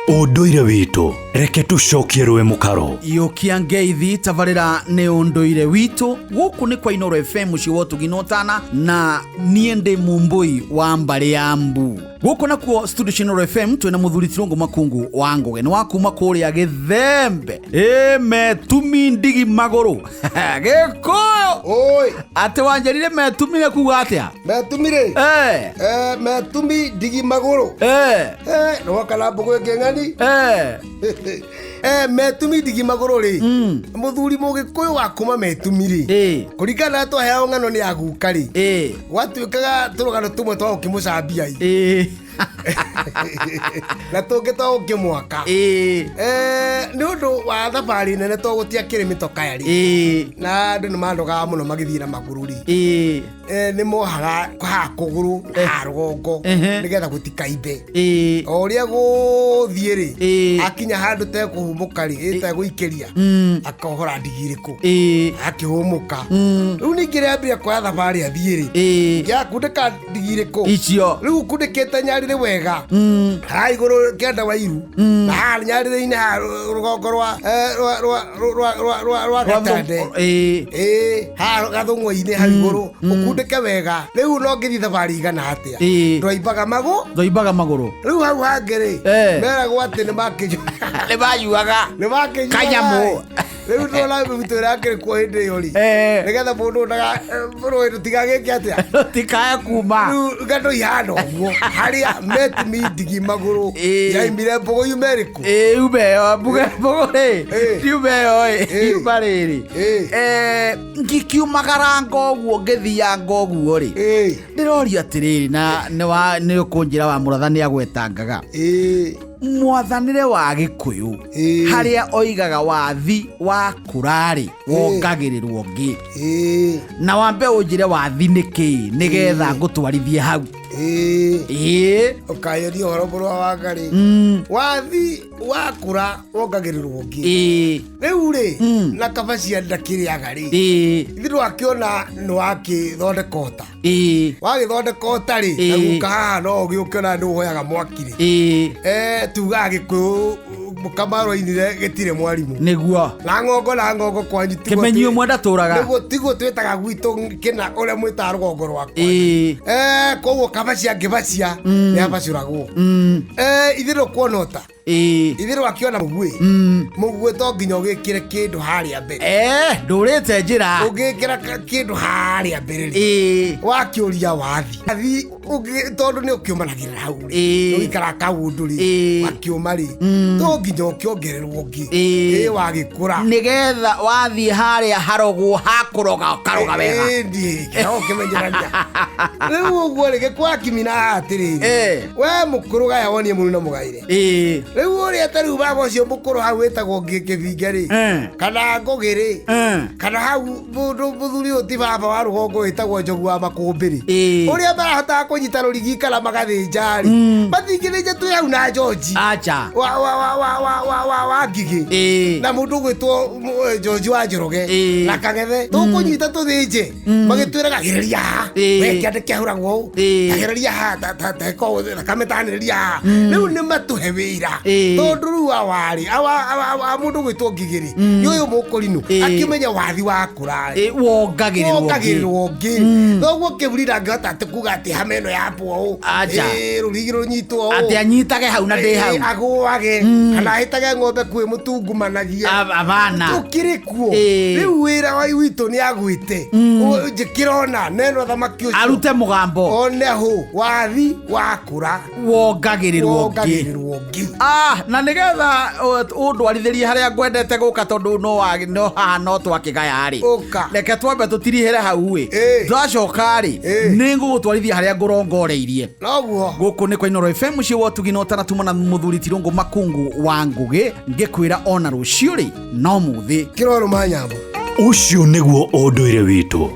Ũndũire witũ, reke tũcokie rũĩ mũkaro. Yũkia ngeithi tabarĩra nĩ ũndũire witũ. Gũkũ nĩ kwa Inooro FM, mũciĩ wa ũtugi na ũtana, na niĩ ndĩ mũmbũi wa mbarĩ ya mbu. Gũkũ nakuo studio cia Inooro FM twĩna mũthuri Tirũngũ Makungu wa Ngũgĩ, nĩ wa kuma kũrĩa Gĩthembe, ĩ metumi ndigi magũrũ Gĩkũyũ. Oi. Atĩ wanjĩrire metumire kuga atĩa? Metumire. Eh, metumi ndigi magũrũ. Eh, nĩwoka na mbũgũ ĩngĩ ng'ani. Eh, metumi ndigi magũrũ rĩ, mũthuri mũgĩkũyũ wa kuma metumi rĩ, kũringana na twaheagwo ng'ano nĩ aguka rĩ, gwatuĩkaga tũrũgano tũmwe twa gũkĩmũcambia ĩ na tũngĩ twa gũkĩmwaka. Eh, nĩ ũndũ wa thabarĩ nene to gũtiakĩrĩ mĩtokaya rĩ, na andũ nĩ manogaga mũno magĩthiĩ na magũrũ rĩ, eh, nĩ mohaga haha kũgũrũ na haha rũgongo nĩgetha gũtikaimbe. O ũrĩa gũthiĩ rĩ, akinya handũ tekũhumũka rĩ, ĩtegũikĩria, akohora ndigi irĩkũ, akĩhũmũka. Rĩu ningĩ rĩambia kuoya thabarĩ athiĩ rĩ, yakundĩka ndigi irĩkũ icio, rĩu ũkundĩkĩte nyarĩrĩ wega haha igũrũ kĩanda wa iru, na haha nyarĩrĩ-inĩ haha rũgongo rwa eh, rwa rwa rwa rwa rwa rwa gatande, ĩĩ, haha gathũng'wa-inĩ hau igũrũ ũkundĩke wega. Rĩu no ngĩthiĩ thabarĩ igana atĩa, ndwaimbaga magũ, ndwaimbaga magũrũ. Rĩu hau hangĩ rĩ, meragwo atĩ nĩ makĩnyua, nĩ manyuaga nĩ makĩnyuaga kanyamũ. Rĩu ndona mĩbuto ĩrĩa akĩrĩ kuo hĩndĩ ĩyo rĩ, nĩgetha mũndũ ndaga rũĩ rũtigagĩke atĩa, rũtikae kuma. Rĩu ng'ano ihana ũguo harĩa metumi ndigi magũrũ yaimire mbũgũ yume ĩrĩkũ. Ĩĩ, ume ĩyo mbuge mbũgũ rĩ, yume ĩyo ĩ yuma rĩrĩ. Eh, ngikiumagaranga ũguo ngĩthianga ũguo rĩ, ndĩroria atĩrĩrĩ, na nĩ nĩ ũkũnjĩra wa mũratha nĩ agwetangaga mwathanĩre wa Gĩkũyũ harĩa oigaga wathi wa kũrarĩ wongagĩrĩrwo ngĩ, na wambe ũnjĩre wathi nĩ kĩĩ nĩgetha ngũtwarithie hau. Ĩĩ. Ũkayũria ũhoro mũrwa wa ngarĩ, wathi wakũra wongagĩrĩrwo ũngĩ. Rĩu rĩ, na kaba cia ndakĩrĩaga rĩ, ithuĩ ndwakĩona nĩ wakĩthondeka ũta, wagĩthondeka ũta rĩ, na guka haha no ũgĩũke ona nĩ ũhoyaga mwaki rĩ. Eh, tugaga Gĩkũyũ mũkamaro ainire gĩtirĩ mwarimũ. Nĩguo. Na ng'ongo na ng'ongo kwanyu tiguo Kĩmenyio mwenda tũraga. Nĩguo tiguo twĩtaga gwitũ kĩna ũrĩa mwĩtaga rũgongo rwakwa. Eh, koguo kabacia ngĩbacia nĩ abacũragwo. Eh, ithuĩ ndũkuona ũta, ithuĩ rwakĩona mũguĩ, mũguĩ to nginya ũgĩkĩre kĩndũ harĩa mbere. Eh, ndũrĩte njĩra. Ũngĩkĩra kĩndũ harĩa mbere rĩ, wakĩũria wathi athi tondũ nĩ ũkĩũmanagĩrĩra hau rĩ, ũgĩikara kaũndũ rĩ, wakiũma rĩ, to nginya ũkĩongererwo ũngĩ. Ĩĩ, wagĩkũra. Nĩgetha wathiĩ harĩa harogwo hakũroga ũkaroga wega. Ĩĩ, ndiĩ ũkĩmenyerania rĩu ũguo rĩ, gĩkwa kimina haha atĩrĩrĩ, we mũkũrũ gaya wonie mũru na mũgaire. Rĩu ũrĩa ta rĩu baba ũcio mũkũrũ hau wĩtagwo kĩbinge rĩ, kana ngũgĩ rĩ, kana hau mũndũ mũthuri ũyũ ti baba wa rũgongo wĩtagwo njogu wa makũmbĩ rĩ, ũrĩa marahotaga kũnyita rũrigi kana magathĩnja rĩ, matingĩthĩnja twĩ hau na George Acha. wa wa wa wa wa wa wa wa ngigĩ na mũndũ ũgwĩtwo George wa Njoroge na Kang'ethe tũkũnyita tũthĩnje, magĩtwĩraga gereria haha, we kĩande kĩahũragwo ũũ, gereria haha, ta ũũ, thakame tanĩrĩria haha. Rĩu nĩ matũhe wĩra, tondũ rĩu awarĩ awa mũndũ ũgwĩtwo ngigĩ rĩ, nĩ ũyũ mũkũrinũ akĩmenya wathi wa kũra Ĩĩ, wongagĩrĩrwo ũngĩ. Wongagĩrĩrwo ũngĩ. Thoguo kĩburi ndangĩhota atĩ kuga atĩ hama ĩno yambwo ũũ. Acha. Ĩĩ, rũrigi rũnyitwo ũũ. Atĩ anyitage hau na ndĩ hau. Ĩĩ, agũage kana ahĩtage ng'ombe kwĩ mũtungumanagia. Abana. Tũkĩrĩ kuo. Rĩu wĩra wa witũ nĩ agwĩte njĩkĩrona neno thamaki ũcio arute mũgambo one hũ wathi wakũra wongagĩrĩrwo ũngĩ. Wongagĩrĩrwo ũngĩ. Ah, na nĩgetha ũndwarithĩrie harĩa ngwendete gũka, tondũ no no haha no twakĩgaya rĩ. Ũka. Reke twambe tũtirihĩre hau ĩ. Twacoka rĩ, nĩ ngũgũtwarithia harĩa ngũrongoreirie. Noguo. Gũkũ nĩ kwa Inooro FM, mũciĩ wa ũtugi na ũtanatuma, na mũthuri Tirũngũ Makungu wa Ngũgĩ, ngĩkwĩra ona rũciũ rĩ no mũthĩ. Kĩrorũma nyambo. Ũcio nĩguo ũndũire witũ.